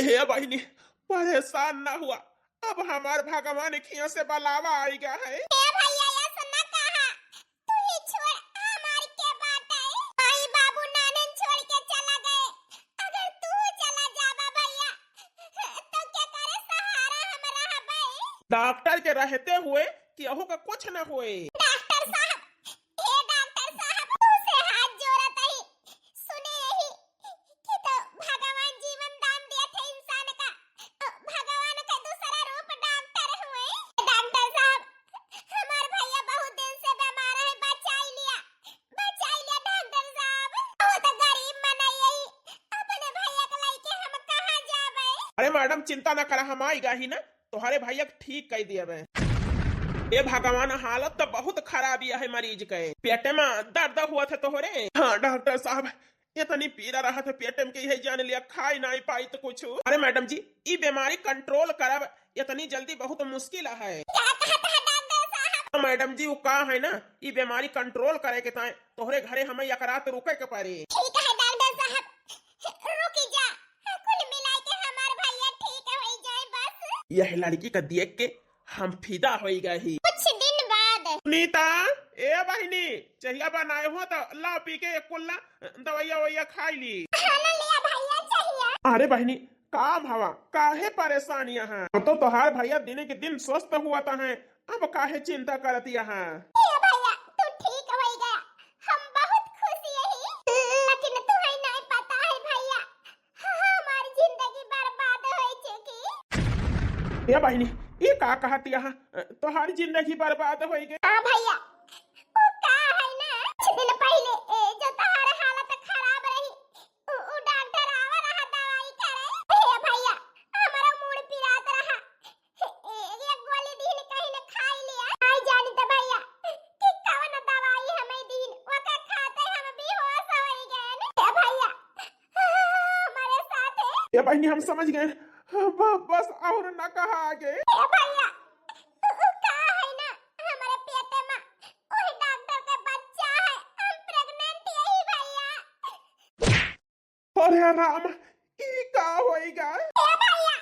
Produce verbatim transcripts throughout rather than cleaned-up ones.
हे बहिनी, परेशान ना हुआ, अब हमार भगवान के यहाँ से बलावा आइगा है। ए भैया, ऐसा ना कहा, तू ही छोड़, हमार के बाटे। माई बाबू नानन छोड़ के चला गए, अगर तू चला जाबा भैया, तो के करे सहारा हम रहबे? डॉक्टर के रहते हुए केहू का कुछ न होए। डॉक्टर साहब, हे डॉक्टर साहब, तुमसे हाथ जोड़त ही, सुने यही कि तो भगवान जीवन दान दिया थे इंसान का, भगवान का दूसरा रूप डॉक्टर हुए। डॉक्टर साहब, हमार भैया बहुत दिन से बीमार है, बचाई लिया, बचाई लिया डॉक्टर साहब। बहुत गरीब मनई है, अपने भैया के लेके हम कहाँ जाबे? अरे मैडम, चिंता ना करा, हम आइगा ही ना, तोहरे भैया के ठीक कर दिया बे। ए भगवान, हालत तो बहुत खराब है मरीज के। पेटे में दर्द हुआ था तोहरे। हाँ डॉक्टर साहब, इतनी पीड़ा रहा था पेटे में कि यही जान लिया, खाई नहीं पाई तो कुछ। अरे मैडम जी, ई बीमारी कंट्रोल करब इतनी जल्दी बहुत मुश्किल है। क्या कहत है डॉक्टर साहब? हाँ मैडम जी, वो का है ना, ई बीमारी कंट्रोल करे के ताए तोहरे घरे हमें एक रात रुके के पड़ी। ठीक है डॉक्टर साहब, रुकी जा, कुल मिला के हमार भैया ठीक हो जाए बस। यह लड़की का देख के हम फिदा होई गए ही। कुछ दिन बाद। सुनीता, ए बहिनी, चहिया बनाए हो तो ला पी के एक कुल्ला दवाइया वैया खाई ली। हाँ, ले लिया भैया चहिया। अरे बहिनी, काम हवा, काहे परेशान यहाँ? अब तो तोहार भैया दिन के दिन स्वस्थ हुआ तो है, अब काहे चिंता करत यहाँ? ए भैया, तू ठीक होई गया, हम बहुत खुश यही, लेकिन तुम्हें नहीं पता है भैया, हमार जिंदगी बर्बाद हो चुकी। ए बहिनी, ये का कहत यहाँ? तोहार जिंदगी बर्बाद होई गई। हाँ भैया, वो का है ना, कुछ दिन पहले, ए, जो तोहार हालत खराब रही, उ, उ डॉक्टर आवा रहा दवाई करे। हे भैया, हमारा मूड़ पिरात रहा। ए, एक गोली दीन कहीं न खाई लिया। आई जानी तो भैया कि कवन दवाई हमें दीन, ओके खाते हम बेहोश हो गए। हे भैया, हमारे साथ है। ए बहिनी, हम समझ गए, ब-, बस और ना कहा आगे। हे भैया, उ, उ का है ना, हमारे पेटे में वही डॉक्टर का बच्चा है, हम प्रेग्नेंट यही भैया। अरे राम, ई का होइगा? ए भैया,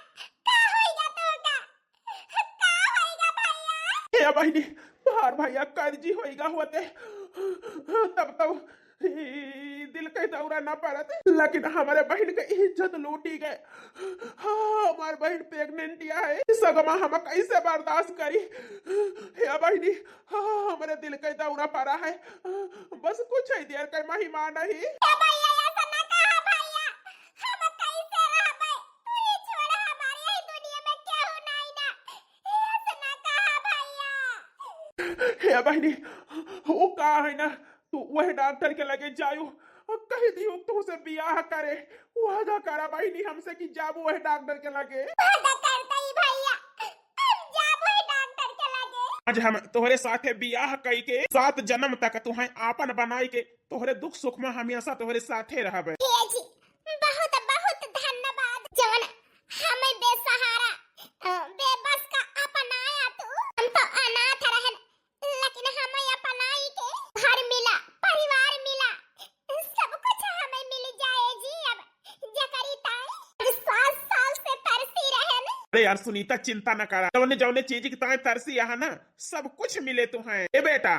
का होइगा तोका? का होइगा भैया? ए बहिनी, तोहार भैया कर्जी होइगा होते, तब तब ई दिल के दौरा ना पड़त, लेकिन हमारे बहिन के इज्जत लूटी गए। हाँ, हमार बहिन प्रेग्नेंट है, ई सगमा हम कैसे बर्दाश्त करी? हे बहिनी, हाँ, हमरे दिल के दौरा पड़ा है, बस कुछ ही देर के महिमा नहीं। ए भैया, ऐसा ना कहा भैया, हम कैसे रहबे? तू ही छोड़, हमारे यही दुनिया में केहू नहीं ना, ऐसा ना कहा भैया। हे बहिनी, वो का है ना, तू वह डॉक्टर के लगे जायो, कह दियो तुमसे बियाह करे, वादा करा बहिनी हमसे कि जाबो वह डॉक्टर के लगे। वादा करता ही भैया, हम जाबो ही डॉक्टर के लगे। आज हम तोहरे साथे बियाह कई के सात जन्म तक तुहें आपन बनाई के तोहरे दुख सुख में हमेशा तोहरे साथे रहबे। ए जी, बहुत बहुत धन्यवाद जवन हमें बेसहारा, अ, बेबस का अपनाया तू। हम तो अनाथ रहन, लेकिन हमें अपनाई के घर मिला, परिवार मिला, सब कुछ हमें मिल जाए जी। अब जकरी ताई सात साल से तरसी रहन। अरे यार सुनीता, चिंता न करा, जौने जौने चीज की ताई तरसी यहाँ ना, सब कुछ मिले तुहें। ए बेटा,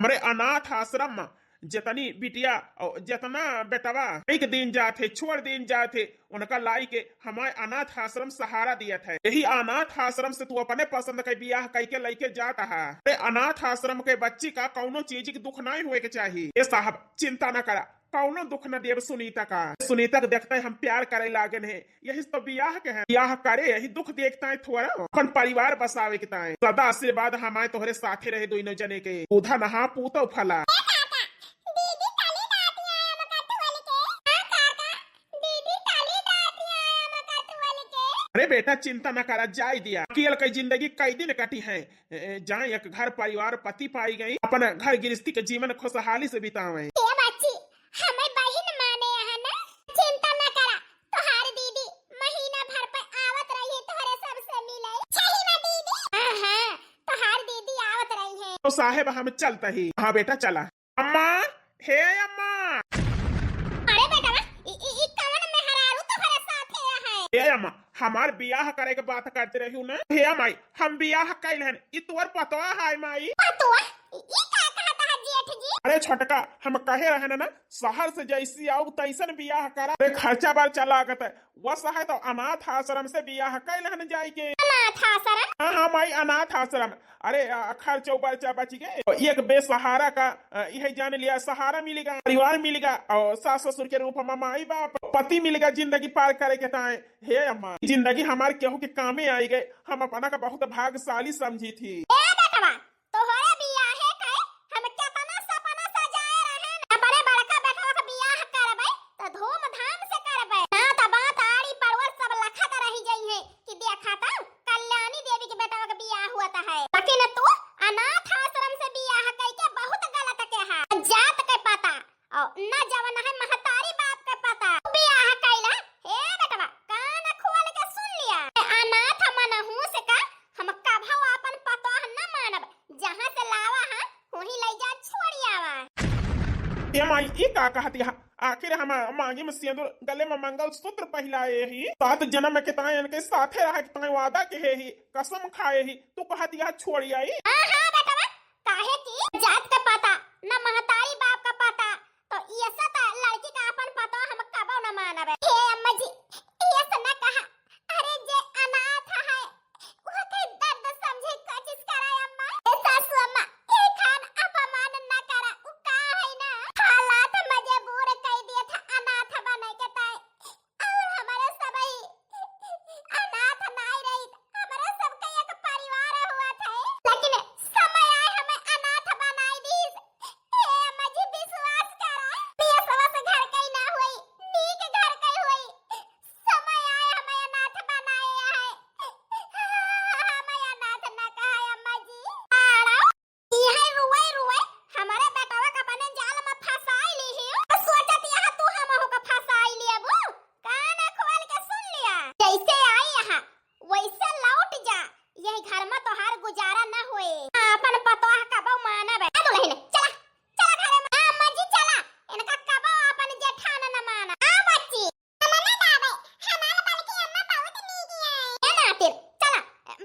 हमरे अनाथ आश्रम में जितनी बिटिया और जितना बेटवा एक दिन जात है, छोड़ दिन जात है, उनका लाई के हमारे अनाथ आश्रम सहारा दियत है। यही अनाथ आश्रम से तू अपने पसंद के बियाह कई के लइके जात है। अरे अनाथ आश्रम के बच्ची का कौनो चीज की दुख नहीं होए के चाहिए। ए साहब, चिंता न करा, कौनो दुख न देब सुनीता का। सुनीता के देखते हम प्यार करे लागन है, यही तो बियाह के है। बियाह करे, यही दुख देखता है थोड़ा, अपन परिवार बसावे के ताए। सदा आशीर्वाद हमारे तोहरे साथे रहे दोनों जने के। उधा नहा पूतो फला। ए काका, दीदी तली डाटिया मका तुअल के। हाँ काका, दीदी तली डाटिया मका तुअल के। अरे बेटा चिंता न करा, जाय दिया। अकेल के जिंदगी कई दिन कटी है। ए, जाए एक घर परिवार पति पाई गई, अपन घर गृहस्थी के जीवन खुशहाली से बितावे। ए बच्ची, हमें बहिन माने यहाँ ना, चिंता न करा, तोहार दीदी महीना भर पे आवत रही है तोहरे सबसे मिले। सही में दीदी? हाँ, हाँ, तोहार दीदी आवत रही है। तो साहेब हम चलते ही। हाँ बेटा चला। अम्मा, हे अम्मा। अरे बेटा, ई, ई, ई कवन मेहरारू तोहरे साथे है? ए अम्मा, हमार बियाह करे के बात करते रही ना। हे माई, हम बियाह कैल हन, ई तोर पतवा है माई। पतवा? ई का कहत है जेठ जी? अरे छोटका, हम कहे रहन ना, शहर से जैसी आऊ तैसन बियाह करा। अरे खर्चा बर्चा लागत है, वस है तो अनाथ आश्रम से बियाह कैल हन जाई के। अनाथ आश्रम? हाँ, हाँ माई, अनाथ आश्रम। अरे, आ, खर्चा बर्चा बच गए। एक बेसहारा का, आ, यही जान लिया, सहारा मिलेगा, परिवार मिलेगा, और सास ससुर के रूप में माई बाप, पति मिलेगा जिंदगी पार करे के ताए। हे अम्मा, जिंदगी हमार केहू के कामे आई गए, हम अपना का बहुत भाग्यशाली समझी थी। ए बेटवा, तोहरे बियाहे के हम केतना सपना सजाए रहे न। अपने बड़का बेटवा के बियाह करबे त धूमधाम से करबे, ना त बात आड़ी पड़ोस सब लखत रही जइहे कि देखा त कल्याणी देवी के बेटवा के बियाह हुआ त है। लेकिन तू अनाथ आश्रम से बियाह कइके बहुत गलत के है। जात के पता और न जवन है महतारी बाप के पता। बियाह कैला, हे बेटवा, कान खोल के सुन लिया। अनाथ मनहूस का हम कभो आपन पतोह न मानब। जहाँ से लावा है, वहीं ले जा छोड़ी आवा। ए माई, ई का कहत यह? आखिर हम मांगी में सिंदूर, गले में मंगलसूत्र पहिलाए ही, सात जन्म के ताए इनके साथे रहे के ताए वादा के हे ही, कसम खाए ही, तू कहत यह छोड़ी आई? हाँ, हाँ बेटवा, काहे कि जात का पता, न महतारी बाप का पता, तो ये सब त लड़की का अपन पता हम कबो न मानबे। हे अम्मा जी, ये सब न कहा। अरे जे अनाथ है, वो के दर्द समझे कोशिश करा अम्मा। ए सासू अम्मा, ये खान अपमान न करा। उ का है ना, हालात मजबूर कई दिए था अनाथ बने के ताए। और हमारे सबई अनाथ नाई रही, हमारे सबके एक परिवार हुआ था। लेकिन समय आए हमें अनाथ बनाई दी। हे अम्मा जी, विश्वास करा, पियसवा से घर कई ना होई, नीक घर कई होई। समय आए हमें अनाथ बनाए है। हमें अनाथ ना कहा अम्मा जी। आड़ा, इहे रुए रुए हमारे बेटवा का अपने जाल में फंसाई ली ही। तो सोचत यह तू हमहू का फंसाई लियबू। कान खोल के सुन लिया, जैसे आई यहाँ वैसे लौट जा। यही घर में तोहार गुजारा न होए। हाँ, अपन पतोह कबो मानब। ए दुल्हन, चला, चला घरे में। हाँ, अम्मा जी, चला। इनका कबो अपन जेठान न माना। हाँ, बच्ची। हम ना जाबे, हमार बड़की अम्मा बहुत नीक है। ए नातिर, चला,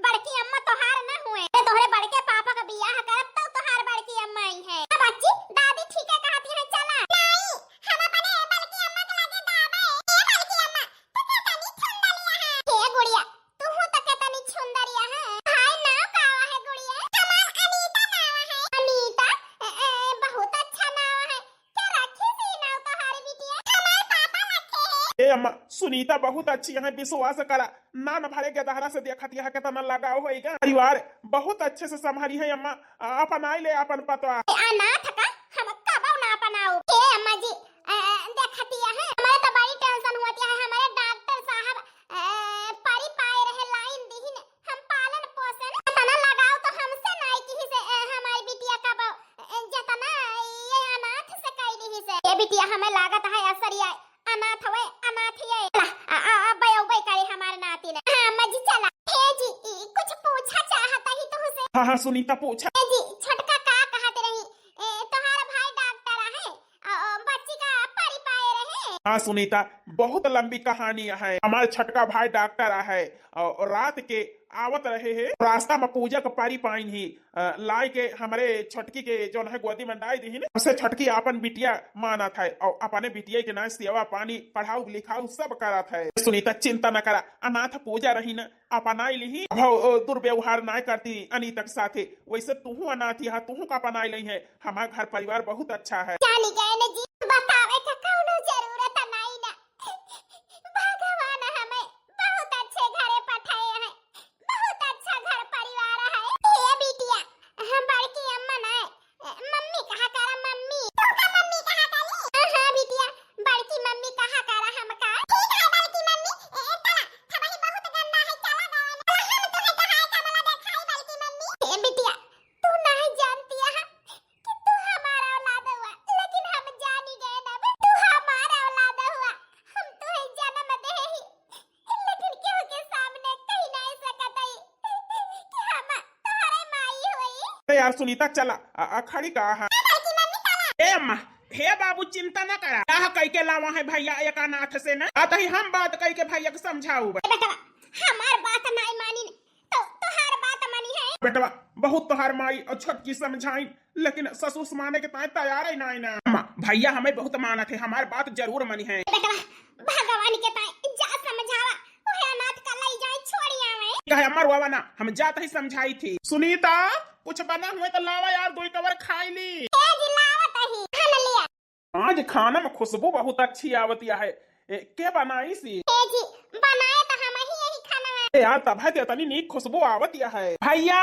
बड़की अम्मा तोहार न हुए। ए, तोहरे बड़के पापा का बियाह करब, तब तोहार बड़की अम्मा आई है। हाँ, बच्ची, दादी ठीक है कहती है, चला। नहीं, हम अपने बड़की अम्मा के लगे जाबे। ए बड़की अम्मा, तू तो तनी ठंडा लिया है। ए गुड़िया, तू तो केतनी सुंदरिया है। हाय नाव का है गुड़िया? हमार अनीता नाव है। अनीता? ए, ए, बहुत अच्छा नाव है। क्या रखी सी नाव तोहारी बिटिया? हमार पापा रखे हैं। ए अम्मा, सुनीता बहुत अच्छी है, विश्वास करा। नान भरे गदहरा से देखत यह केतना लगाव होइगा। परिवार बहुत अच्छे से संभारी है अम्मा, आ, अपनाई ले अपन पतवा। ए अनाथ का हम कबो ना अपनाऊ। ए अम्मा जी, ए, देखत यह हमारे तो बड़ी tension होती है, हमारे डॉक्टर साहब, ए, परी पाए रहे लाइन दीहिन, हम पालन पोषण इतना लगाव तो हमसे नाई किहिस, ए, हमारी बिटिया कबो, ए, जितना ये अनाथ से कई दिहिस। ये बिटिया हमें लागत है असरिया अनाथ वे, अनाथ ये। ला, आ, आ, आ, बे, बे करे हमारे नाती ने। हाँ, अम्मा जी चला। हे जी, ई, कुछ पूछा चाहत ही तुमसे। हाँ, हाँ, सुनीता पूछा। हे जी, छोटका का कहत रही? ए, तोहार भाई डॉक्टर आहे, आ, आ, बच्ची का परी पाए रहे। हाँ सुनीता, बहुत लंबी कहानी है। हमार छोटका भाई डॉक्टर आहे और रात के आवत रहे है, रास्ता में पूजा का परी पाइन ही, अ, लाए के हमरे छोटकी के जौन है गोदी में डाई दीहिन। उसे छोटकी आपन बिटिया मानत है और अपने बिटिया के ना सेवा पानी, पढ़ाऊ लिखाऊ सब करत है। सुनीता चिंता न करा, अनाथ पूजा रही न, अपनाई लिही। अब ओ दुर्व्यवहार ना करती अनीता के साथे, वैसे तुहू अनाथ यहाँ, तुहू का अपनाई लई है। हमार घर परिवार बहुत अच्छा है। जानी गए न जी, बतावे का कौनो जरूरत नहीं ना। भगवान हमें बहुत अच्छे घरे पठाए हैं, बहुत अच्छा घर परिवार है। हे बिटिया, हम बड़की अम्मा ना, मम्मी कहा करा, मम्मी। तू का मम्मी कहा करी? हाँ, हाँ बिटिया, बड़की मम्मी कहा करा हमका। ठीक है बड़की मम्मी, ए, चला, थबही बहुत गंदा है, चला गए। चला, हम तुहे कहाए कमला देखाई बड़की मम्मी। ए बिटिया, तू नहीं जानती है कि तू हमारा औलाद हुआ, लेकिन हम जानी गए ना, तू हमारा औलाद हुआ, हम तुहे जन्म दे ही, लेकिन केहू के सामने कही नहीं सकत हई कि हम तोहरे माई होई। अरे यार सुनीता, चला, आ, आ, खड़ी का है? ए अम्मा, हे बाबू, चिंता न करा, बियाह कइके लावा है भइया एक अनाथ से न। अतही हम बात कइके भइया के समझाउब। ए बेटवा, हमार बात नाई मानी न, तो तोहार बात मानी है। बेटवा, बहुत तोहार माई और छोटकी समझाइन, लेकिन ससुर से माने के ताई तैयार ही नाई ना। अम्मा, भइया हमें बहुत मानत है, हमार बात जरूर मनी है। बेटवा, भगवान के ताई जा समझावा, उहे अनाथ का लई जाए, छोड़ी आवे। कहे अम्मा रोवा ना, हम जात ही समझाई थी। सुनीता, कुछ बना हुए तो लावा यार, दो कवर खाई ली। ए जी, लावत ही, खान लिया। आज खाना में खुशबू बहुत अच्छी आवत है। ए, के बनाई सी? ए जी, बनाए तो हम ही यही खाना है। ए यार, तब है तो इतनी नीक खुशबू आवत है। भइया,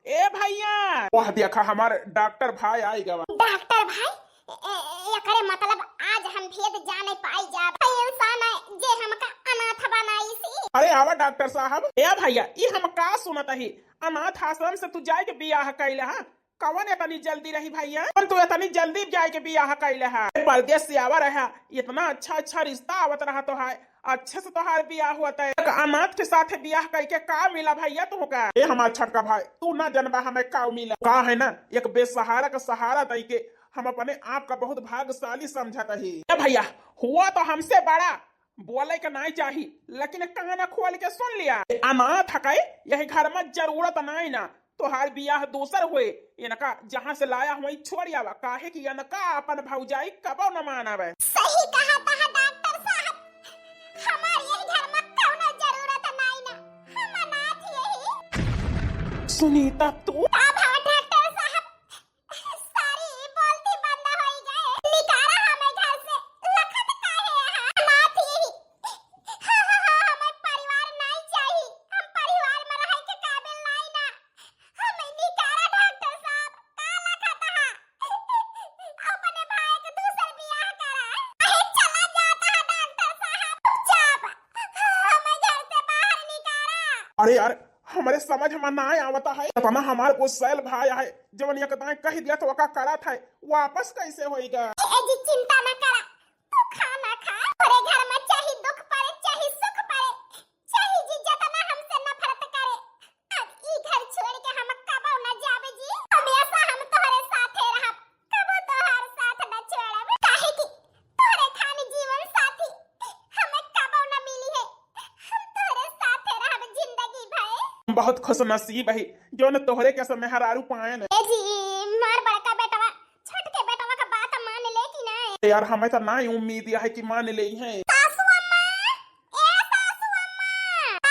ए भइया, वह देखा हमार डॉक्टर भाई आई गवा। डॉक्टर भाई, ए, ए, एकरे मतलब आज हम भेद जाने पाई जाब। ई इंसान है जे हमका अनाथ बनाई सी। अरे आवा डॉक्टर साहब। ए भइया, ई हम का सुनत ही? अनाथ आश्रम से तू जाए के बियाह कैले हा? कवन इतनी जल्दी रही भइया? कवन तू इतनी जल्दी जाए के बियाह कैले हा? ए, परदेस से आवा रहा, इतना अच्छा अच्छा रिश्ता आवत रहा तो है, अच्छे से तोहार बियाह होत है। एक अनाथ के साथ बियाह कइके का मिला भइया तुहका? ए हमार छोटका भाई, तू ना जनबा हमें का मिला। का है ना, एक बेसहारा का सहारा दइके हम अपने आप का बहुत भाग्यशाली समझत ही। ए भइया, हुआ तो हमसे बड़ा, बोले के नाई चाही, लेकिन कान खोल के सुन लिया। ए अनाथ हकै, यही घर में जरूरत नाई ना। तोहार बियाह दूसर होए, इनका जहाँ से लाया हुआ छोड़ आवा, काहे कि इनका अपन भौजाई कबो न मानवे। सही कहा तहा डॉक्टर साहब, हमार यही घर में कौनो जरूरत नाई ना, हम अनाथ यही। सुनीता तू? का भवा डॉक्टर साहब, सारी बोलती बंद होई गए, निकारा हमें घर से, लखत काहे है? अनाथ यही। हाँ, हाँ, हाँ, हमें परिवार नाई चाही, हम परिवार में रहे के काबिल नाई ना। हमें निकारा डॉक्टर साहब, का लखत हा? अपने भाई के दूसर बियाह करा। अरे चला जाता है डॉक्टर साहब, चुपचाप। हमें घर से बाहर निकारा। अरे यार, हमरे समझ में ना आवता है। इतना हमार गुस्सैल भाई है, जवन एक दाएं कह दिया तो ओका करत है, वापस कैसे होइगा? ए जी, चिंता ना करा, तू खाना खा। तोरे घर में चाहे दुख पड़े, चाहे सुख पड़े, चाहे जी जितना हमसे नफरत करे, अब ई घर छोड़ के हम कबो न जाबे जी। हमेशा हम तोहरे साथे रहब, कबो तोहार साथ न छोड़ब। काहे कि तोहरे खानी जीवन साथी हमें कबो न मिली है। हम तोहरे साथे रहब जिंदगी भर। बहुत खुशनसीब है जौन तोहरे के मेहरारू पाएन। ए जी, मार बड़का बेटवा छोटके बेटवा का बात मान ले कि नहीं? यार, हमें तो ना उम्मीद है कि मान ले हैं। सासू अम्मा, ए सासू अम्मा,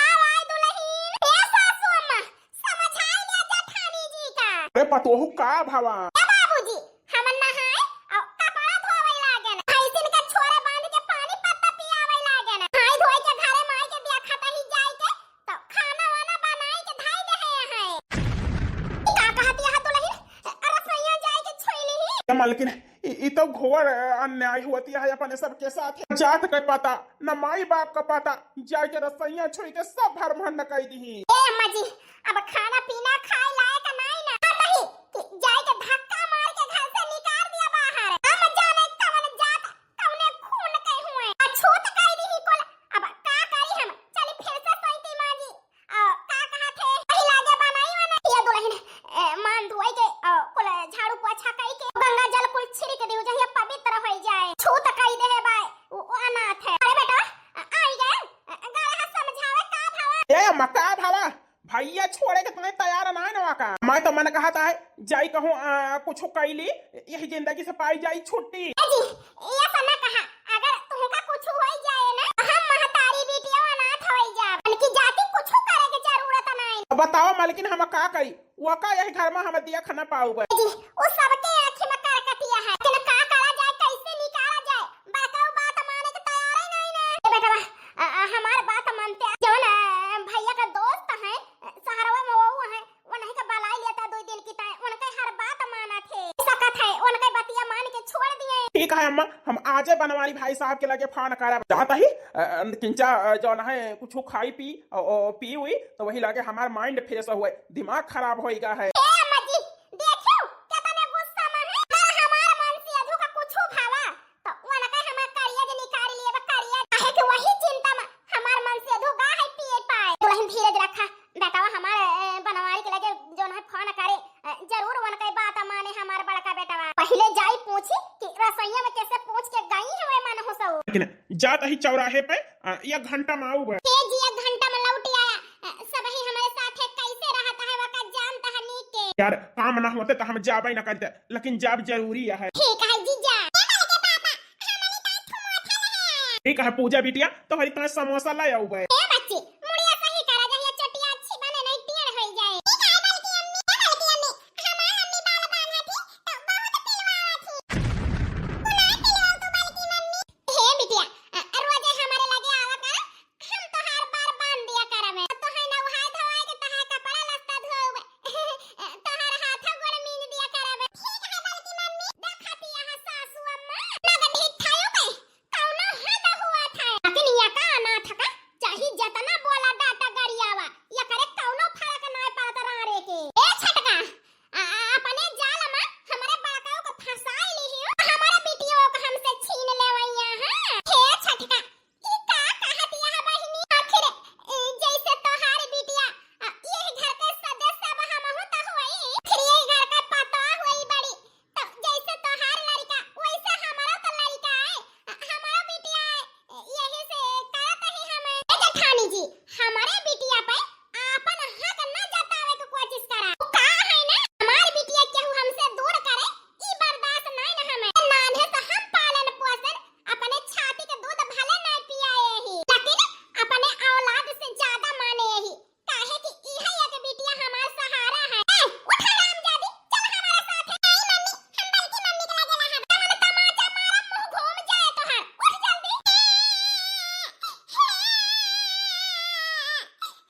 आओ आए दुल्हन, ए सासू अम्मा, समझाई ले जेठानी जी का। अरे पतोहू का भवा? ए बाबूजी, हम नहाए और कपड़ा धोवे लागन, भैंसिन के छोरे बांध के पानी पत्ता पियावे लागन, हाय धोए के घरे माई के दिया खतही जाए के तो खाना वाना बनाई के धाई दे है। ई का कहत यह दुल्हन? रसोइया जाए के छोई लिही। ए मालकिन, ई, ई तो घोर अन्याय होती है अपने सबके साथ। जात के पता, न माई बाप का पता, जाए के रसोइया छोई के सब भर भंड कई दिही। ए अम्मा जी, अब खाना पीना खाए लायक नाई ना। अब नहीं कि जाए के धक्का मार के घर से निकाल दिया बाहर। हम जाने कवन जात कउने खून के हुए? अछूत कई दिही कुल। अब का करी हम? चली फिर से सैती माँ जी। आ, का कहत है? वही लागे बनाई वाला। ये दुल्हन, ए, मान धोई के, आ, कुल झाड़ू पोछा कई के गंगा जल कुल छिड़क दियो, जहिया पवित्र होई जाए। छूत कई दे है बाय, वो, वो अनाथ है। अरे बेटा, आ, आई गए, आ, गलहा समझावे का भावा? ए अम्मा, का भावा? भैया छोड़े के तुम्हें तैयार ना है ना का? मैं तो मन कहत है, जाई कहूँ, आ, कुछ कई ली, यही जिंदगी से पाई जाई छुट्टी। ए जी, ये सब ना कहा, अगर तुमका कुछ होई जाए ना, हम महतारी बिटिया अनाथ होई जाब। उनकी जाति कुछ करे के जरूरत नहीं। अब बताओ मालकिन, हम का करी? वो का यही घर में हम देख ना पाऊबे। ए जी, वो सबके आँखी में करकटिया है, लेकिन का करा जाए, कैसे निकाला जाए? बाकी वो बात माने के तैयार ही नहीं ना। ए बेटवा, आ, आ, हमार बात मानते, जौन, आ, भैया का दोस्त है, शहरवा में वो है, उनही के बलाई लेता दुई दिन की ताई, उनके हर बात मानत है, सकत है, उनके बतिया मान के छोड़ दिए। ठीक है अम्मा, हम आजे बनवारी भाई साहब के लगे फोन करब। जाता ही, अ, अ, किंचा, अ, जौन है, कुछ खाई पी, अ, अ, पी हुई, तो वही लगे हमार mind fresh हुए, दिमाग खराब होई गा है। ए अम्मा जी, देखियो, कितने गुस्सा में है। अगर हमार मन से अधू का कुछ भावा, तो उनका हमार करिया जे निकाल लिए बा, करिया। काहे कि वही चिंता में हमार मन से अधू गा है पिए पाए। दुल्हन धीरज रखा, बेटवा हमार, ए, बनवारी के लगे जौन है फोन करे, ए, जरूर उनके बात माने हमार बड़का बेटवा। पहिले जाई पूछी कि रस सैया में कैसे पूछ के गई है वे मन हो सो। लेकिन जात ही चौराहे पे, आ, एक घंटा में आऊ बे। हे जी, एक घंटा में लौट आया। अ, सब ही हमारे साथ है, कैसे रहता है, वका जानता है नीक के। यार, काम ना होते तो हम जाबे ना करते, लेकिन जाब जरूरी है। ठीक है जीजा। ए बड़के पापा, हमनी का थुमोथा ले आया। ठीक है पूजा बिटिया, तोहरी तने समोसा ले आऊ बे। ए बच्ची, मुड़िया सही करा, जहिया चटिया अच्छी बने, नहीं टेढ़ होई जाए। ठीक है बड़की अम्मी, ए बड़की अम्मी, हमार अम्मी बाल बांधा थी, तो बहुत पिलवावा थी। तू नहीं पिलवाऊ तू बड़की मम्मी। हे बिटिया, अ, रोजे हमारे लगे आवा कर, हम तोहार बार बांध दिया करबे। अब तो है ना, उहाय धोवाए के तहार कपड़ा लत्ता धोवे। तोहार हाथ गोड़ मीज दिया करबे। ठीक है बड़की मम्मी, देखती यहाँ सासू अम्मा, लग ढिठायो के, कौनो हद हुआ था। लेकिन यका अनाथ का, चाही जतना बोला डाटा गरियावा, एकरे कौनो फर्क नाय पड़त रारे के। ए छटका, आ, आ, अपने जाल में हमरे बड़काऊ के फंसाई लिहियो, हमरे बिटियो के हमसे छीन लेवैया, हाँ? हे छटका, ई का कहत यह बहिनी? आखिर, ए, जैसे तोहार बिटिया, आ, यही घर के सदस्य अब हमहू तो होई, फिर यही घर के पतोह होई बड़ी, तो जैसे तोहार लड़का, वैसे हमारा तो लड़का है, आ, हमारा बिटिया है, यही से करत ही हम। ए जेठानी जी, हमारे बिटिया पे आपन हक न जतावे के कोशिश करा। उ का है ना, हमार बिटिया केहू हमसे दूर करे, ई बर्दाश्त नहीं न हमें। नान्हे तो हम पालन पोषण अपने छाती के दूध भले नहीं पियाए ही, लेकिन अपने औलाद से ज्यादा माने ही, काहे कि इहे एक बिटिया हमार सहारा है। ए, उठ हरामजादी, चल हमारे साथ है। नहीं मम्मी, हम बड़की मम्मी के लगे रहब। तो हम तमाचा मारब, मुंह घूम जाए तोहार। उठ जल्दी।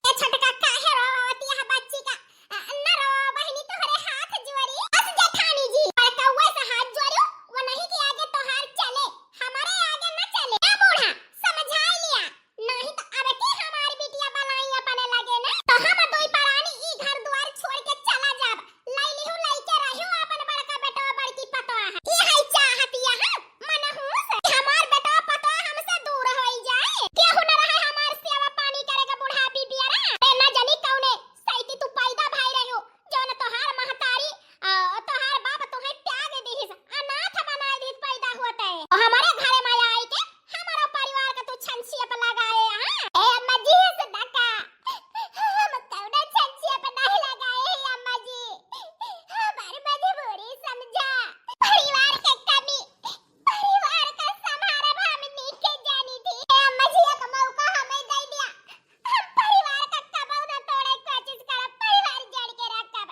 ए छोटका, काहे रोवती है बच्ची का? अ, न रो बहिनी, तोहरे हाथ जोरी। बस जेठानी जी, बड़कौआ से हाथ जोरियो, वो नहीं के आगे तोहार चले, हमारे आगे न चले। ए बूढ़ा, समझाई लिया, नहीं तो अब के हमारी बिटिया बलाई अपने लगे ना, तो हम दुई परानी ई घर द्वार छोड़ के चला जाब। लाई लिहू, लाई के रहियो अपन बड़का बेटवा, बड़की पतवा है। ई है चाहतिया है मनहूस, हमार बेटवा पतवा हमसे दूर होई जाए, केहू न रहे हमार सेवा पानी करे के बुढ़ापी पियरा। ए, न जानी कौने सैती तू पैदा भई रहियो, जौन तोहार महतारी, आ, तोहार बाप तोहे त्याग दिहिस, अनाथ बनाए दिहिस पैदा होते। हमारे घरे में आई के हमारा परिवार का तू छंछिया पे लगाए, हाँ? ए अम्मा जी, सदा का हम कौनो छंछिया पे नहीं लगाए हैं अम्मा जी, हमारी मजबूरी समझा, परिवार के कमी, परिवार का संभारब हम नीके जानी थी। ए अम्मा जी, एक मौका हमें दे दिया, हम परिवार का कबहू न तोड़े कोशिश करब, परिवार जड़ के रखब।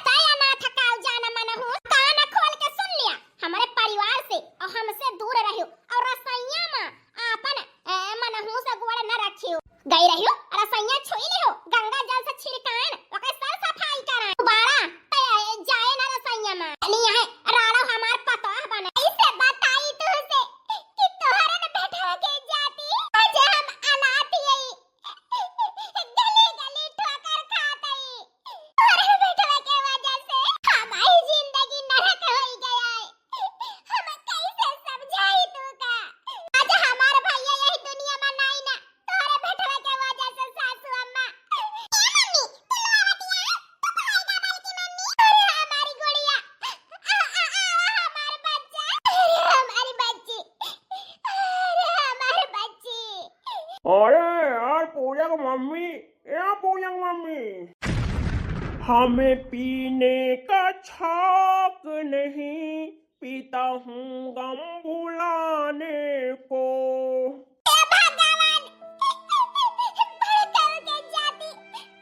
तय अनाथ काऊ जान मनहूस, कान खोल के सुन लिया, हमारे परिवार से और हमसे दूर रहियो और रसोइया में आपन, ए, मनहूस गोड़ न रखियो। गई रहियो, रसोइया छुई लिहो, गंगा जल से छिड़कान, ओके सर सफाई करान। दोबारा तय जाए न रसोइया में। नहीं है, राड़ो हमार पतोह बने। ऐसे बताई तुझसे कि तोहरे न बेटवा के जाती, आज हम अनाथ यही। गली गली ठोकर खात हई। तोहरे बेटवा के वजह से हमारी जिंदगी नरक होई गया है। हम कैसे समझाई तू का? आज हमार भैया यही दुनिया में नाई ना, तोहरे बेटवा के वजह से सासू अम्मा। ए मम्मी, तू लोआवतिया, तू भाई का बड़की मम्मी। अरे हमारी गुड़िया, आ, आ, आ, हमार बच्चा, अरे हमारी बच्ची, अरे हमार बच्ची। अरे यार पूजा की मम्मी, ए पूजा की मम्मी, हमें पीने का शौक नहीं, पीता हूँ गम भुलाने को। हे भगवान, बड़कऊ के जाति,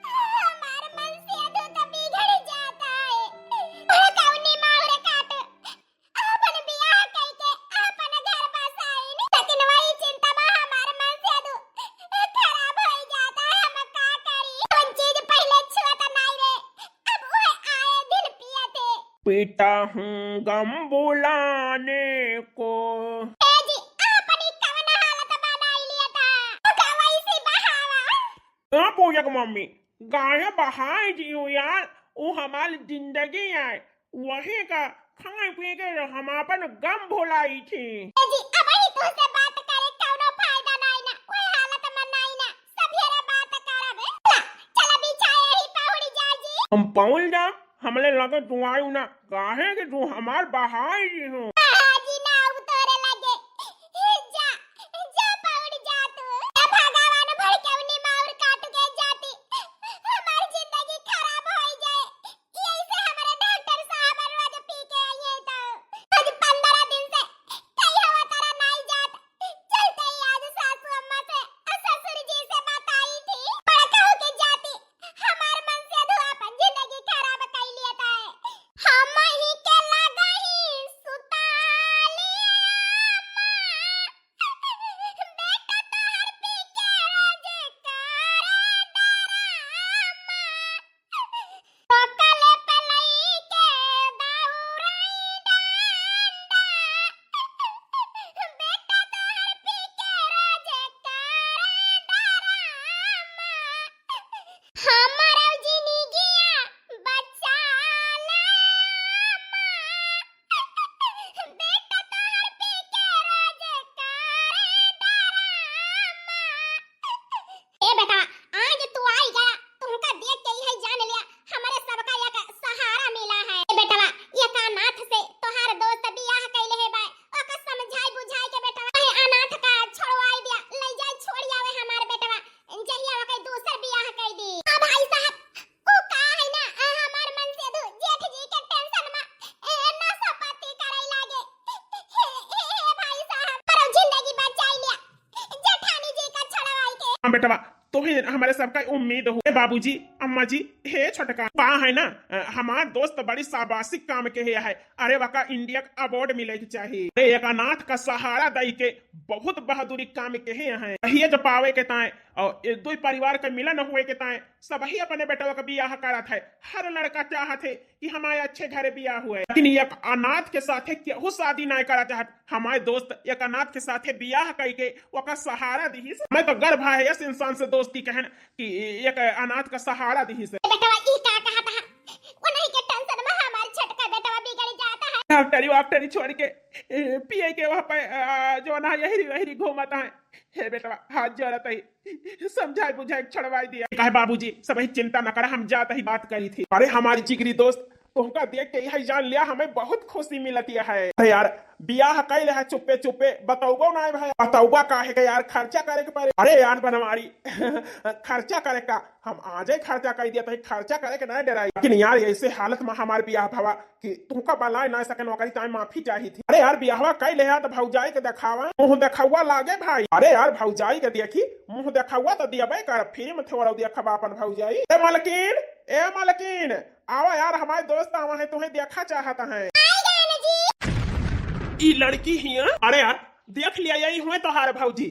हमार मन से अधू तो बिगड़ जाता है। बड़कऊ निमाऊ रे काट, आपन बियाह कइके आपन घर बसाइन, लेकिन वही चिंता में हमार मन से अधू खराब होई जाता है। हम का करी? कौन चीज पहले छुअत नाई रे, अब वह आए दिन पियत है। पीता हूँ गम भुलाने को। ए जी, आपनी कवन हालत बनाई लिया था? ओका वैसी बहावा। ए पूजा की मम्मी, गाय बहाई जी हो यार, वो हमारी जिंदगी है, वही का खाए पी के हम अपन गम भुलाई थी। ए जी, अब ही तुझसे बात करे कौनो फायदा नाई ना, कोई हालत में नाई ना, सभेरे बात करब। चला, चला बिछाए ही पहुड़ी जा जी। हम पहुल जा, हमले लगे तू आयु ना, काहे कि तू हमार बहाई जी हो। हाँ जी, ना आऊ तो हम बेटवा, तोहे हमरे सबका उम्मीद हो। ए बाबूजी, अम्मा जी, हे छोटका, का है ना, अ, हमार दोस्त बड़ी शाबाशिक काम के है, है। अरे वका India का award मिले के चाही। अरे एक अनाथ का सहारा दई के बहुत बहादुरी काम के है, है। यही जो पावे के ताए और ये दो परिवार का मिलन हुए के ताए सबही अपने बेटवा का बियाह करत है। हर लड़का चाहत है कि हमारे अच्छे घरे बियाह हुए, लेकिन एक अनाथ के साथे केहू शादी नाय करा चाहत। हमारे दोस्त एक अनाथ के साथे बियाह कई के ओका सहारा दिहिस। मैं तो गर्व है इस इंसान से दोस्ती कहन कि एक अनाथ का सहारा दिहिस। बेटवा, ई का कहत है? उन्हीं के tension में हमार छोटका बेटवा बिगड़ जाता है। डॉक्टरी वॉक्टरी छोड़ के, ए, पिए के वहाँ पे, आ, जो ना यहरी वहरी घूमत है। हे बेटवा, हाथ जोड़त ही, समझाए बुझाए के छोड़वाई दिया। काहे बाबूजी, सबही चिंता न करा, हम जात ही बात करी थी। अरे हमारी जिगरी दोस्त, तुमका देख के यही जान लिया, हमें बहुत खुशी मिलती है। अरे यार, बियाह कैले है चुप्पे चुप्पे, बतौबो ना भाई, बतौबा काहे के यार, खर्चा करे के पड़े। अरे यार बनवारी, खर्चा करे का, हम आजे खर्चा कर दिया, तो खर्चा करे के ना डराई। लेकिन यार, ऐसे हालत में हमार बियाह भवा कि तुमका बलाए ना सके, नौकरी ताए माफी चाही थी। अरे यार, बियाहवा कई ले यार, तो भौजाई के देखावा, मुंह देखावा लागे भाई। अरे यार, भौजाई के देखी, मुंह देखावा तो दियबे कर, फिर में थोड़ा देखबा अपन भौजाई। ए मलकिन, ए मलकिन, आवा यार, हमारे दोस्त आवा है, तुम्हें देखा चाहता है। ई लड़की हिया। अरे यार, देख लिया, यही हुए तोहार भौजी।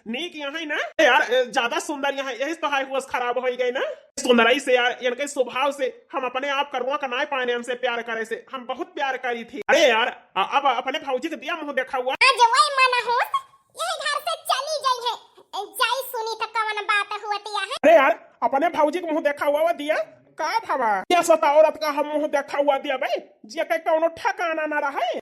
नीक यहाँ ना। अरे यार, ए, ज्यादा सुंदर यहाँ, यही तो हाय होश खराब हो गई ना। सुंदराई से यार, इनके स्वभाव से हम अपने आप करुआ का नाय पाने, हमसे प्यार करे से हम बहुत प्यार करी थी। अरे यार, अ-, अब अपने भौजी के दिया मुंह देखावा। आज वही मनहूस यही घर से चली गई है। जाई सुनी तो कवन बात हुआ दिया है। अरे यार, अपने भौजी के मुंह देखावा दिया। का भावा? ये सता औरत का हम मुंह देखावा दिया बे, जे के कौनो ठिकाना ना रहे।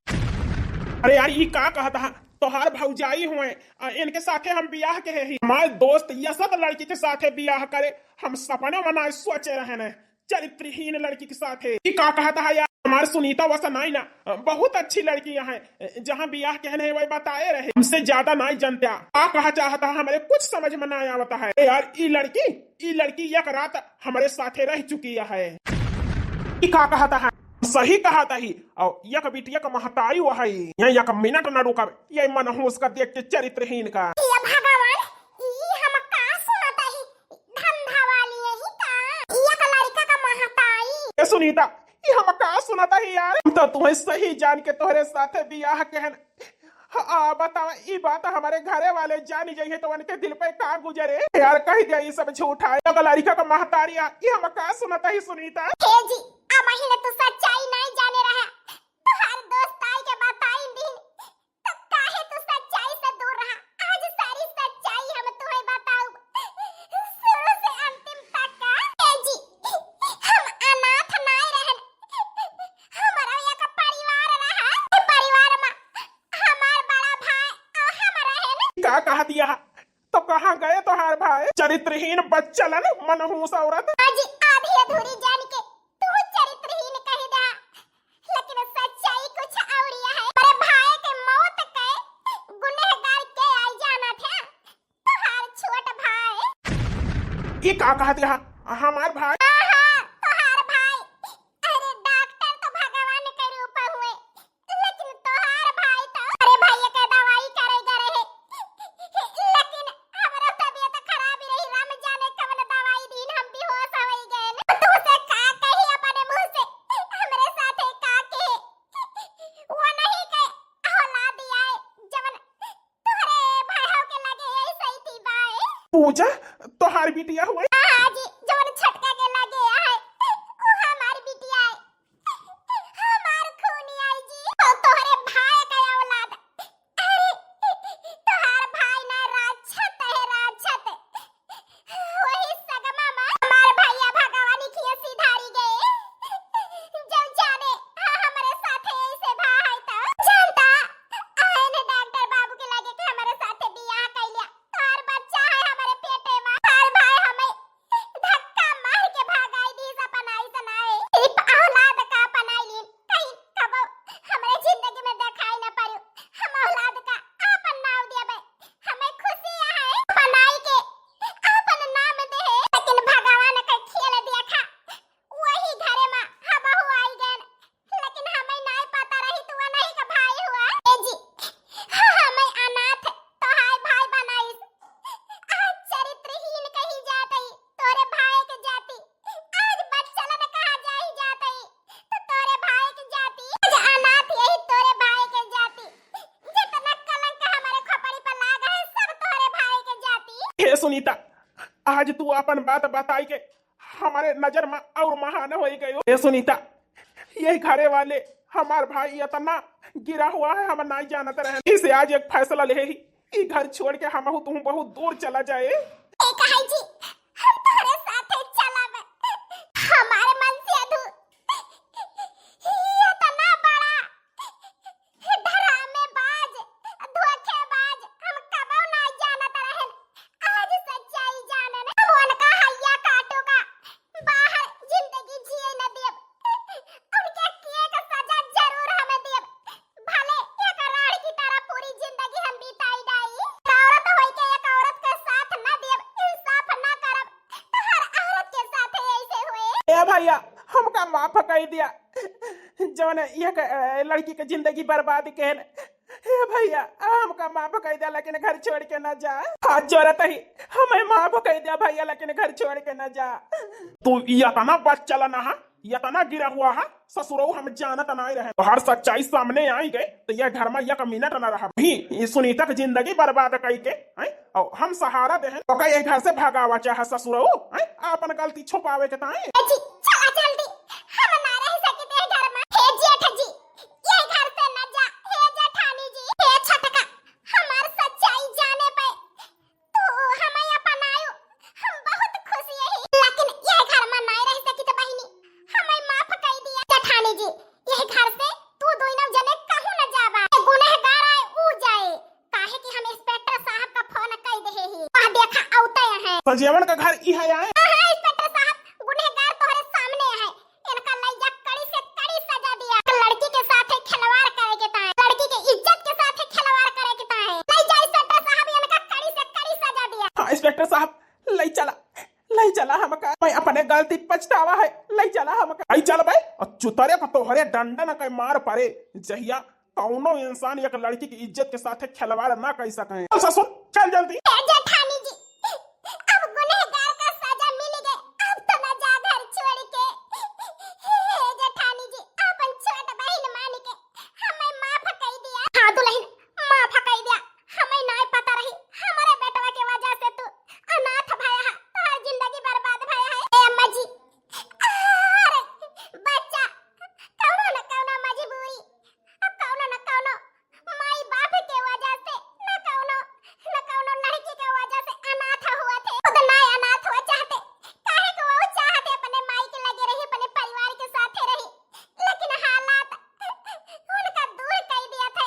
अरे यार, ई का कहत हा? तोहार भौजाई हुए, आ, इनके साथे हम बियाह के ही। हमार दोस्त ये सब लड़की के साथे बियाह करे, हम सपने में ना सोचे रहे ने, चरित्रहीन लड़की के साथे। ई का कहत हा यार? हमार सुनीता वैसा नहीं ना, बहुत अच्छी लड़की है, जहाँ बियाह के नहीं वही बताए रहे, हमसे ज्यादा नहीं जानता। का कहा चाहता है, हमरे कुछ समझ में ना आवता है। ए यार, ई लड़की, ई लड़की एक रात हमरे साथे रह चुकी है। ई का कहता है? सही कहता ही। और एक बिटिया का महतारी वो है, यहाँ एक मिनट ना रुका, ये मनहूस का देख के चरित्रहीन का। ये भगवान, ई हम का सुनत ही? धंधा वाली यही का? ई एक लड़का का महतारी। ए सुनीता, ई हम का सुनत ही यार? हम तो तुम्हें सही जान के तोहरे साथे बियाह के हन। आ, बतावा, ई बात हमारे घरे वाले जानी जाइए तो उनके दिल पे का गुजरे? यार, कह दिया ई सब झूठा है। अगर लड़का का महतारी आ, ई हम का सुनत ही सुनीता? हे जी, अब ही ले तू सच्चाई नहीं जाने रहा। तोहार दोस्त आई के बताई दिन, तो काहे तू सच्चाई से दूर रहा? आज सारी सच्चाई हम तुम्हें बताऊब, शुरू से अंतिम तक का। हे जी, हम अनाथ नहीं रहन, हमारा एक परिवार रहा। परिवार में हमार बड़ा भाई और हम रहन। का कहा दिया? तो कहाँ गए तोहार भाई? चरित्रहीन बच्चलन, मनहूस औरत। आज आधी अधूरी जान के तू चरित्रहीन कह दा, लेकिन सच्चाई कुछ और है। अरे भाई के मौत के गुनहगार के आई जाना था, तोहार छोट भाई। ये का कहत हा? हमार भाई? हाँ, हाँ, तोहार भाई। अरे डॉक्टर तो भगवान के रूप हुए, लेकिन तोहार भाई तो, अरे भैया के दवाई करे गए रहे, लेकिन हमरो तबीयत खराब ही रही, राम जाने कवन दवाई दीन, हम बेहोश हो गए। तू से का कही अपने मुंह से, हमरे साथे का कहे, वो नहीं के औलाद दिया है, जवन तोहरे भाई के लगे ऐसे ही थी बाए। पूजा, तोहार बिटिया हुए? हाँ जी, जवन छटका के लगे है, वो हमार बिटिया है। हमार खूनी आई जी, और तोहरे भाई का औलाद। अरे, तोहार भाई ना राक्षस है, राक्षस। वही सगमा मा हमार भैया भगवानी खिया सिधारी गए। जब जाने, हाँ, हमरे साथे ऐसे भा है तो। जानता, आए ने डॉक्टर बाबू के लगे के हमरे साथे बियाह कैलिया। तोहार बच्चा है हमरे पेटे मा। तोहार भाई हमें सुनीता, आज तू अपन बात बताई के हमारे नजर मा और महान होइ गयो। ए सुनीता, ये घरे वाले हमार भाई इतना गिरा हुआ है, हम नाहीं जानत रहे। इसे आज एक फैसला ले ही, ई घर छोड़ के हमहू तुहू बहुत दूर चला जाए। ए कहाई जी, हम तोहरे साथे चलब। हमारे मन से अधू इतना बड़ा डरामेबाज, धोखेबाज हम कबो ना जानत रहन। आज सच्चाई जानन। हम उनका हैया काटो का बाहर जिंदगी जिए न देब। उनके किए का सजा जरूर हमें देब। भले एक राड़ की तरह पूरी जिंदगी हम बिताई जाई। एक औरत होई के एक औरत के साथ न देब, इंसाफ न करब, तो हर औरत के साथ ऐसे होए। ए भैया, हमका माफ कर दिया, जौन ये क-, लड़की के जिंदगी बर्बाद के है। हे भैया, हमका माफ कर दिया, लेकिन घर छोड़ के ना जा। हाथ जोड़त ही, हमें माफ कर दिया भैया, लेकिन घर छोड़ के ना जा। तू इतना बच्चा ना हा, इतना गिरा हुआ हा, ससुरऊ हम जानत नाहीं रहे। तोहार सच्चाई सामने आई गए, तो यह घर में एक मिनट न रहा। भी, ये सुनीता की जिंदगी बर्बाद कई के, हैं? और हम सहारा देहन, तो का ये घर से भगावा चाहे ससुरऊ, हैं? आपन गलती छुपावे के ताई। ए जी, चला जल्दी, हम ना रह सकित है घर में। हे जेठ जी, ये घर से न जा, हे जेठानी जी, हे छोटका, हमार सच्चाई जाने पे तू हमें अपनायो, हम बहुत खुश यही, लेकिन ये घर में नहीं रह सकित बहिनी, हमें माफ कर दिया। जेठानी जी, ये घर से तू दोनों जने कहूँ न जाबा। गुनहगार आए, ऊ जाए, काहे कि हम इंस्पेक्टर साहब का फोन कर दे ही। वह देखा, औते हैं। सजेवन का घर इहे आए। हाँ, हाँ, इंस्पेक्टर साहब, गुनहगार तोहरे सामने है। इनका लइजा कड़ी से कड़ी सजा दिया। लड़की के साथ खिलवाड़ करे के ताए, लड़की के इज्जत के साथ खिलवाड़ करे के ताए। लइजा इंस्पेक्टर साहब, इनका कड़ी से कड़ी सजा दिया। हाँ, इंस्पेक्टर साहब, लइ चला, लइ चला हमका। मैं अपने गलती पछतावा है, लइ चला हमका। लइ चल बे, और चुतरे को तोहरे डंडन के मार पड़े, जहिया कौनो इंसान एक लड़की की इज्जत के साथ खिलवाड़ ना कर सके। चल ससुर, चल जल्दी। ए जेठानी जी, अब गुनहगार का सजा मिल गए, अब तो ना जा घर छोड़ के। हे जेठानी जी, अपन छोट बहिन मान के हमें माफ कर दिया। हाँ दुल्हन, माफ कर दिया, हमें नाय पता रही, हमारे बेटवा के वजह से तू अनाथ भया है, तोहर जिंदगी बर्बाद भया है। ए अम्मा जी, अरे बच्चा, कौनो न कौनो मजबूरी, अब कौनो न कौनो माई बाप के वजह से, न कौनो, न कौनो लड़की के वजह से अनाथ हुआ थे। खुद ना अनाथ हुआ चाहते, काहे को वो चाहते अपने माई के लगे रही, अपने परिवार के साथ रही, लेकिन हालात उनका दूर कर दिया थे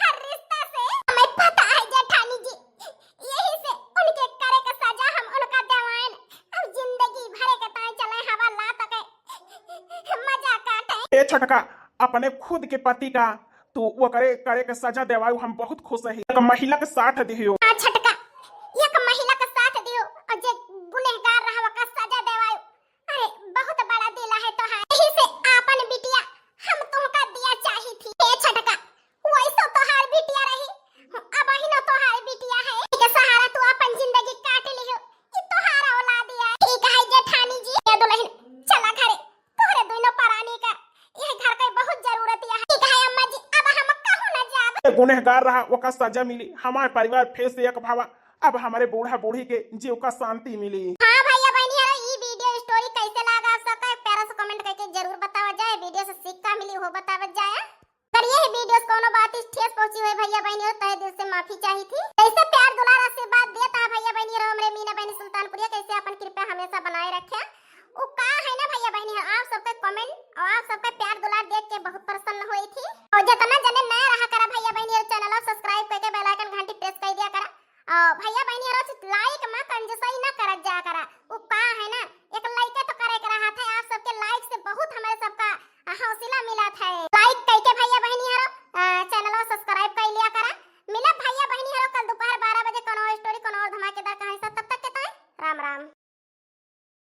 हर रिश्ता से। हमें पता है जेठानी जी, यही से उनके करे का सजा हम उनका देवाएन। अब जिंदगी भरे के ताई चले हवा ला तके मजा काटे। ए छोटका, अपने खुद के पति का तू ओकरे करे के सजा देवायु, हम बहुत खुश है। एक महिला के साथ दिहियो। हाँ छोटका, एक महिला के साथ दियो और जे गुनहगार रहा ओकर सजा देवायु। अरे बहुत बड़ा दिल है तोहार, यही से आपन बिटिया हम तुमका दिया चाही थी। ए छोटका, वैसो तोहार बिटिया रही, अब ही न तोहार बिटिया है। के सहारा तू अपन जिंदगी काट लियो, कि तोहार औलाद है। ठीक है जेठानी जी, ए दुल्हन चला घरे, तोहरे दोनों परानी का ये घर के बहुत जरूरत है। ठीक है अम्मा जी, अब हम कहूँ न जाब। ए गुनहगार रहा, ओका सजा मिली, हमार परिवार फिर से एक भावा, अब हमारे बूढ़ा बूढ़ी के जीव का शांति मिली। हाँ भैया बहनी हरो, ई video story कैसे लागा आप सबका एक प्यारा सा comment करके जरूर बतावा जाए। Video से सीख का मिली वो बतावा जाए। अगर ये videos कोनो बात इस ठेस पहुँची हुई भैया बहनी हरो, तहे दिल से माफी चाही थी। ऐसे प्यार दुलार आशीर्वाद देता है भैया बहनी हरो हमरे मीना बहनी सुल्तानपुरिया, कैसे अपन कृपा हमेशा बनाए रखे। उ का है ना भैया बहनी हरो, आप सबका comment और आप सबका प्यार दुलार देख के बहुत प्रसन्न हुई थी। और जितना जने नया रहा करा भैया बहनी हरो, channel subscribe करके bell icon घंटी press कर दिया करा। और भैया बहनी हरो like मा कंजूसई ना करत जाया करा।